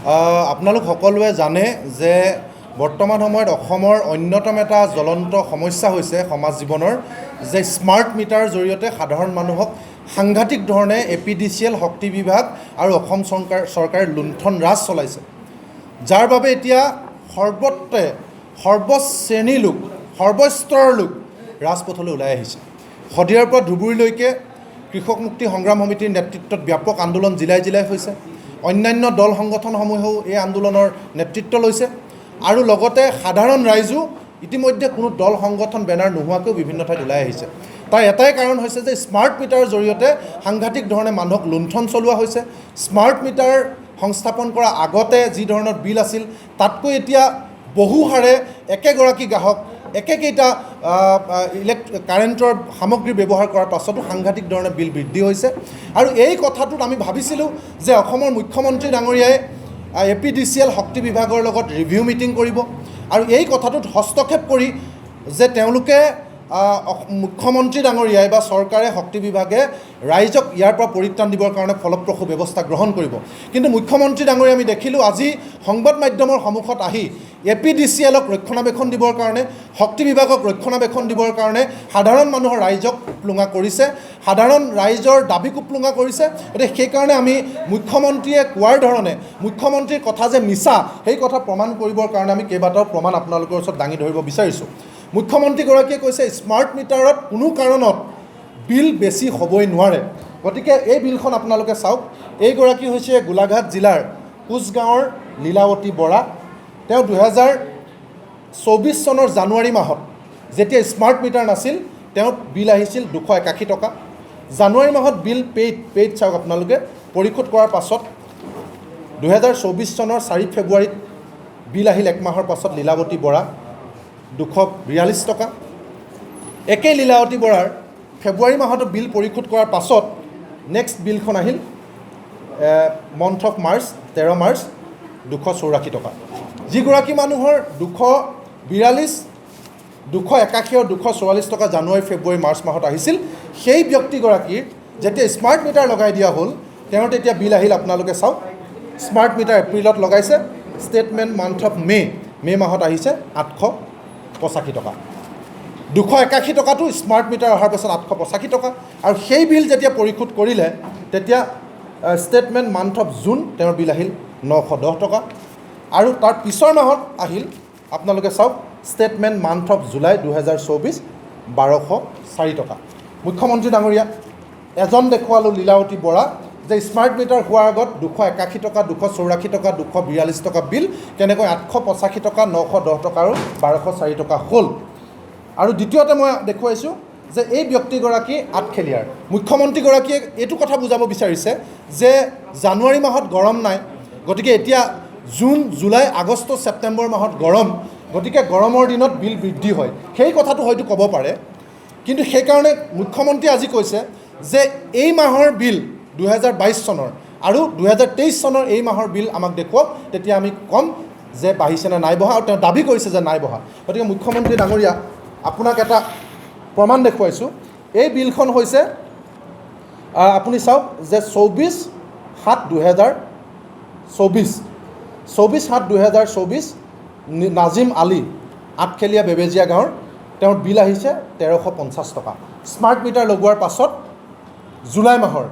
আপোনালোক সকলোৱে জানে যে বৰ্তমান সময়ত অসমৰ অন্যতম এটা জ্বলন্ত সমস্যা হৈছে সমাজ জীৱনৰ যে স্মাৰ্ট মিটাৰৰ জৰিয়তে সাধাৰণ মানুহক সাংঘাতিক ধৰণে এপিডিচিএল, শক্তি বিভাগ আৰু অসম চৰকাৰে লুণ্ঠন ৰাজ চলাইছে, যাৰ বাবে এতিয়া সৰ্বত্ৰে সৰ্বশ্ৰেণীৰ লোক, সৰ্বস্তৰৰ লোক ৰাজপথলৈ ওলাই আহিছে। শদিয়াৰ পৰা ধুবুৰীলৈকে কৃষক মুক্তি সংগ্ৰাম সমিতিৰ নেতৃত্বত ব্যাপক আন্দোলন জিলাই জিলাই হৈছে। অন্যান্য দল সংগঠনসমূহেও এই আন্দোলনৰ নেতৃত্ব লৈছে আৰু লগতে সাধাৰণ ৰাইজো ইতিমধ্যে কোনো দল সংগঠন বেনাৰ নোহোৱাকৈও বিভিন্ন ঠাইত ওলাই আহিছে। তাৰ এটাই কাৰণ হৈছে যে স্মাৰ্ট মিটাৰৰ জৰিয়তে সাংঘাতিক ধৰণে মানুহক লুণ্ঠন চলোৱা হৈছে। স্মাৰ্ট মিটাৰ সংস্থাপন কৰা আগতে যি ধৰণৰ বিল আছিল, তাতকৈ এতিয়া বহু হাৰে একেগৰাকী গ্ৰাহক একেকেইটা কাৰেণ্টৰ সামগ্ৰী ব্যৱহাৰ কৰাৰ পাছতো সাংঘাতিক ধৰণে বিল বৃদ্ধি হৈছে। আৰু এই কথাটোত আমি ভাবিছিলোঁ যে অসমৰ মুখ্যমন্ত্ৰী ডাঙৰীয়াই এপিডিচিএল, শক্তি বিভাগৰ লগত ৰিভিউ মিটিং কৰিব আৰু এই কথাটোত হস্তক্ষেপ কৰি যে তেওঁলোকে মুখ্যমন্ত্ৰী ডাঙৰীয়াই বা চৰকাৰে, শক্তি বিভাগে ৰাইজক ইয়াৰ পৰা পৰিত্ৰাণ দিবৰ কাৰণে ফলপ্ৰসূ ব্যৱস্থা গ্ৰহণ কৰিব। কিন্তু মুখ্যমন্ত্ৰী ডাঙৰীয়া আমি দেখিলোঁ আজি সংবাদ মাধ্যমৰ সন্মুখত আহি এপিডিচিএলক ৰক্ষণাবেক্ষণ দিবৰ কাৰণে, শক্তি বিভাগক ৰক্ষণাবেক্ষণ দিবৰ কাৰণে সাধাৰণ মানুহৰ ৰাইজক উপলুঙা কৰিছে, সাধাৰণ ৰাইজৰ দাবীক উপলুঙা কৰিছে। গতিকে সেইকাৰণে আমি মুখ্যমন্ত্ৰীয়ে কোৱাৰ ধৰণে মুখ্যমন্ত্ৰীৰ কথা যে মিছা, সেই কথা প্ৰমাণ কৰিবৰ কাৰণে আমি কেইবাটাও প্ৰমাণ আপোনালোকৰ ওচৰত দাঙি ধৰিব বিচাৰিছোঁ। মুখ্যমন্ত্ৰীগৰাকীয়ে কৈছে স্মাৰ্ট মিটাৰত কোনো কাৰণত বিল বেছি হ'বই নোৱাৰে। গতিকে এই বিলখন আপোনালোকে চাওক। এইগৰাকী হৈছে গোলাঘাট জিলাৰ কোচগাঁৱৰ লীলাৱতী বৰা। তেওঁ 2024 চনৰ জানুৱাৰী মাহত যেতিয়া স্মাৰ্ট মিটাৰ নাছিল, তেওঁৰ বিল আহিছিল 281 টকা। জানুৱাৰী মাহত বিল পেইড চাওক আপোনালোকে, পৰিশোধ কৰাৰ পাছত 2024 চনৰ 4 ফেব্ৰুৱাৰীত বিল আহিল এক মাহৰ পাছত লীলাৱতী বৰা 242 টকা। একেই লীলাৱতী বৰাৰ ফেব্ৰুৱাৰী মাহতো বিল পৰিশোধ কৰাৰ পাছত নেক্সট বিলখন আহিল মন্থ অফ মাৰ্চ, 13 মাৰ্চ, 284 টকা। যিগৰাকী মানুহৰ 242, 281 আৰু 244 টকা জানুৱাৰী, ফেব্ৰুৱাৰী, মাৰ্চ মাহত আহিছিল, সেই ব্যক্তিগৰাকীৰ যেতিয়া স্মাৰ্ট মিটাৰ লগাই দিয়া হ'ল, তেওঁৰ তেতিয়া বিল আহিল, আপোনালোকে চাওক, স্মাৰ্ট মিটাৰ এপ্ৰিলত লগাইছে, ষ্টেটমেণ্ট মান্থ অফ মে', মে' মাহত আহিছে 885 টকা। 281 টকাটো স্মাৰ্ট মিটাৰ অহাৰ পাছত 885 টকা। আৰু সেই বিল যেতিয়া পৰিশোধ কৰিলে, তেতিয়া ষ্টেটমেণ্ট মান্থ অফ জুন তেওঁৰ বিল আহিল 910 টকা। আৰু তাৰ পিছৰ মাহত আহিল, আপোনালোকে চাওক, ষ্টেটমেণ্ট মান্থ অফ জুলাই 2024 1204 টকা। মুখ্যমন্ত্ৰী ডাঙৰীয়া, এজন দেখুৱালোঁ লীলাৱতী বৰা যে স্মাৰ্ট মিটাৰ হোৱাৰ আগত 281 টকা, 284 টকা, 242 টকা বিল কেনেকৈ 885 টকা, 910 টকা আৰু 1204 টকা হ'ল। আৰু দ্বিতীয়তে মই দেখুৱাইছোঁ যে এই ব্যক্তিগৰাকী আঠখেলীয়াৰ। মুখ্যমন্ত্ৰীগৰাকীয়ে এইটো কথা বুজাব বিচাৰিছে যে জানুৱাৰী মাহত গৰম নাই, গতিকে এতিয়া জুন, জুলাই, আগষ্ট, ছেপ্টেম্বৰ মাহত গৰম, গতিকে গৰমৰ দিনত বিল বৃদ্ধি হয়। সেই কথাটো হয়তো ক'ব পাৰে, কিন্তু সেইকাৰণে মুখ্যমন্ত্ৰীয়ে আজি কৈছে যে এই মাহৰ বিল 2022 চনৰ আৰু 2023 চনৰ এই মাহৰ বিল আমাক দেখুৱাওক, তেতিয়া আমি ক'ম যে বাঢ়িছে নে নাই বঢ়া। আৰু তেওঁ দাবী কৰিছে যে নাই বঢ়া। গতিকে মুখ্যমন্ত্ৰী ডাঙৰীয়া, আপোনাক এটা প্ৰমাণ দেখুৱাইছোঁ। এই বিলখন হৈছে, আপুনি চাওক যে 24/7/2024, 24/7/2024, নাজিম আলী, আঠখেলীয়া বেবেজীয়া গাঁৱৰ, তেওঁৰ বিল আহিছে 1350 টকা স্মাৰ্ট মিটাৰ লগোৱাৰ পাছত জুলাই মাহৰ।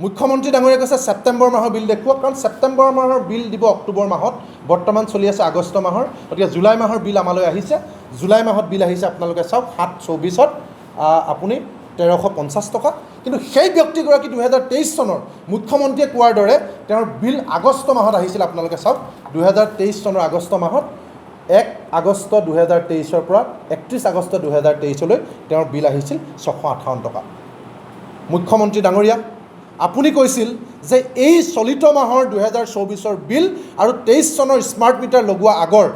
মুখ্যমন্ত্ৰী ডাঙৰীয়াই কৈছে ছেপ্টেম্বৰ মাহৰ বিল দেখুৱাওক, কাৰণ ছেপ্টেম্বৰ মাহৰ বিল দিব অক্টোবৰ মাহত, বৰ্তমান চলি আছে আগষ্ট মাহৰ। গতিকে জুলাই মাহৰ বিল আমালৈ আহিছে। জুলাই মাহত বিল আহিছে, আপোনালোকে চাওক, 7/24ত আপুনি 1350 টকা। কিন্তু সেই ব্যক্তিগৰাকী 2023 চনৰ মুখ্যমন্ত্ৰীয়ে কোৱাৰ দৰে তেওঁৰ বিল আগষ্ট মাহত আহিছিল। আপোনালোকে চাওক, 2023 চনৰ আগষ্ট মাহত 1 আগষ্ট 2023ৰ পৰা 31 আগষ্ট 2023লৈ তেওঁৰ বিল আহিছিল 658 টকা। মুখ্যমন্ত্ৰী ডাঙৰীয়া, আপুনি কৈছিল যে এই চলিত মাহৰ 2024ৰ বিল আৰু 23 চনৰ স্মাৰ্ট মিটাৰ লগোৱা আগৰ,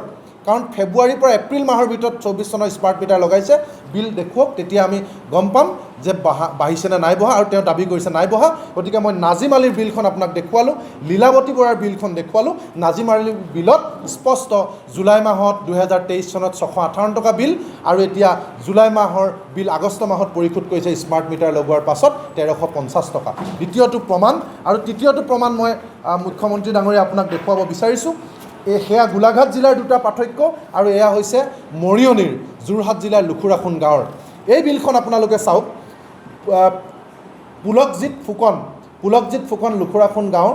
কাৰণ ফেব্ৰুৱাৰীৰ পৰা এপ্ৰিল মাহৰ ভিতৰত 24 চনৰ স্মাৰ্ট মিটাৰ লগাইছে, বিল দেখুৱাওক, তেতিয়া আমি গম পাম। যে বাঢ়িছে নে নাই বঢ়া, আৰু তেওঁ দাবী কৰিছে নাই বঢ়া। গতিকে মই নাজিম আলীৰ বিলখন আপোনাক দেখুৱালোঁ, লীলাৱতী বৰাৰ বিলখন দেখুৱালোঁ। নাজিম আলীৰ বিলত স্পষ্ট জুলাই মাহত 2023 চনত 658 টকা বিল, আৰু এতিয়া জুলাই মাহৰ বিল আগষ্ট মাহত পৰিশোধ কৰিছে স্মাৰ্ট মিটাৰ লগোৱাৰ পাছত 1350 টকা। দ্বিতীয়টো প্ৰমাণ। আৰু তৃতীয়টো প্ৰমাণ মই মুখ্যমন্ত্ৰী ডাঙৰীয়া আপোনাক দেখুৱাব বিচাৰিছোঁ। এই সেয়া গোলাঘাট জিলাৰ দুটা পাৰ্থক্য, আৰু এয়া হৈছে মৰিয়নিৰ যোৰহাট জিলাৰ লুখুৰাখোন গাঁৱৰ। এই বিলখন আপোনালোকে চাওক। পুলকজিত ফুকন, পুলকজিত ফুকন লুখুৰাখোন গাঁৱৰ,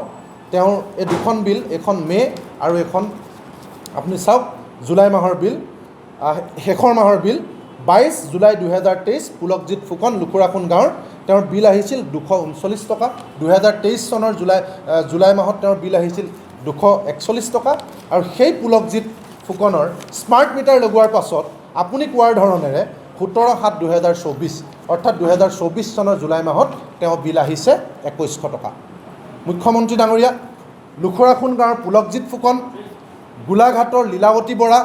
তেওঁৰ এই দুখন বিল, এইখন মে' আৰু এইখন আপুনি চাওক জুলাই মাহৰ বিল, শেষৰ মাহৰ বিল, 22 জুলাই 2023, পুলকজিত ফুকন লুখুৰাখোন গাঁৱৰ, তেওঁৰ বিল আহিছিল 239 টকা। 2023 চনৰ জুলাই মাহত তেওঁৰ বিল আহিছিল 241 টকা। আৰু সেই পুলকজিত ফুকনৰ স্মাৰ্ট মিটাৰ লগোৱাৰ পাছত আপুনি কোৱাৰ ধৰণেৰে 17/7/2024, অৰ্থাৎ 2024 চনৰ জুলাই মাহত তেওঁ বিল আহিছে 2100 টকা। মুখ্যমন্ত্ৰী ডাঙৰীয়া, লুখুৰাখোন গাঁৱৰ পুলকজিত ফুকন, গোলাঘাটৰ লীলাৱতী বৰা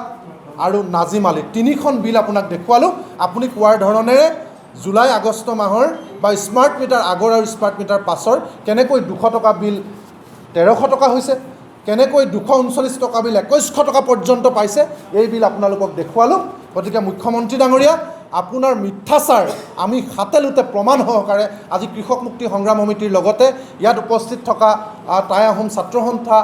আৰু নাজিম আলী, তিনিখন বিল আপোনাক দেখুৱালোঁ। আপুনি কোৱাৰ ধৰণেৰে জুলাই আগষ্ট মাহৰ বা স্মাৰ্ট মিটাৰ আগৰ আৰু স্মাৰ্ট মিটাৰ পাছৰ কেনেকৈ 200 টকা বিল 1300 টকা হৈছে, কেনেকৈ 239 টকা বিল 2100 টকা পৰ্যন্ত পাইছে, এই বিল আপোনালোকক দেখুৱালোঁ। গতিকে মুখ্যমন্ত্ৰী ডাঙৰীয়া, আপোনাৰ মিথ্যাচাৰ আমি হাতে লোতে প্ৰমাণ সহকাৰে আজি কৃষক মুক্তি সংগ্ৰাম সমিতিৰ লগতে ইয়াত উপস্থিত থকা টাই আহোম ছাত্ৰ সন্থা,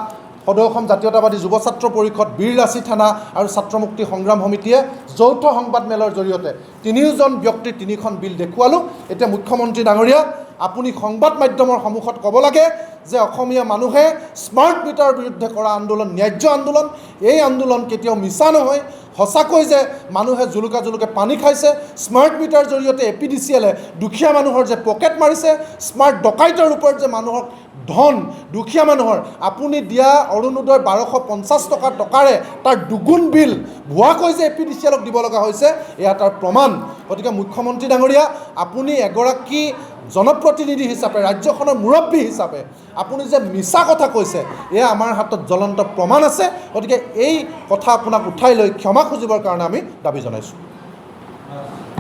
সদৌ অসম জাতীয়তাবাদী যুৱ ছাত্ৰ পৰিষদ, বীৰ লাচিত সেনা আৰু ছাত্ৰ মুক্তি সংগ্ৰাম সমিতিয়ে যৌথ সংবাদমেলৰ জৰিয়তে তিনিওজন ব্যক্তিৰ তিনিখন বিল দেখুৱালোঁ। এতিয়া মুখ্যমন্ত্ৰী ডাঙৰীয়া, আপুনি সংবাদ মাধ্যমৰ সন্মুখত ক'ব লাগে যে অসমীয়া মানুহে স্মাৰ্ট মিটাৰৰ বিৰুদ্ধে কৰা আন্দোলন ন্যায্য আন্দোলন, এই আন্দোলন কেতিয়াও মিছা নহয়। সঁচাকৈ যে মানুহে জুলুকা জুলুকে পানী খাইছে, স্মাৰ্ট মিটাৰ জৰিয়তে এ পি ডি চি এলে দুখীয়া মানুহৰ যে পকেট মাৰিছে, স্মাৰ্ট ডকাইতৰ ওপৰত যে মানুহক ধন দুখীয়া মানুহৰ আপুনি দিয়া অৰুণোদয় 1250 টকাৰে তাৰ দুগুণ বিল ভুৱাকৈ যে এ পি ডি চি এলক দিব লগা হৈছে, এয়া তাৰ প্ৰমাণ। গতিকে মুখ্যমন্ত্ৰী ডাঙৰীয়া, আপুনি এগৰাকী জনপ্ৰতিনিধি হিচাপে, ৰাজ্যখনৰ মুৰব্বী হিচাপে আপুনি যে মিছা কথা কৈছে, এয়া আমাৰ হাতত জ্বলন্ত প্ৰমাণ আছে। গতিকে এই কথা আপোনাক উঠাই লৈ ক্ষমা খুজিবৰ কাৰণে আমি দাবী জনাইছোঁ।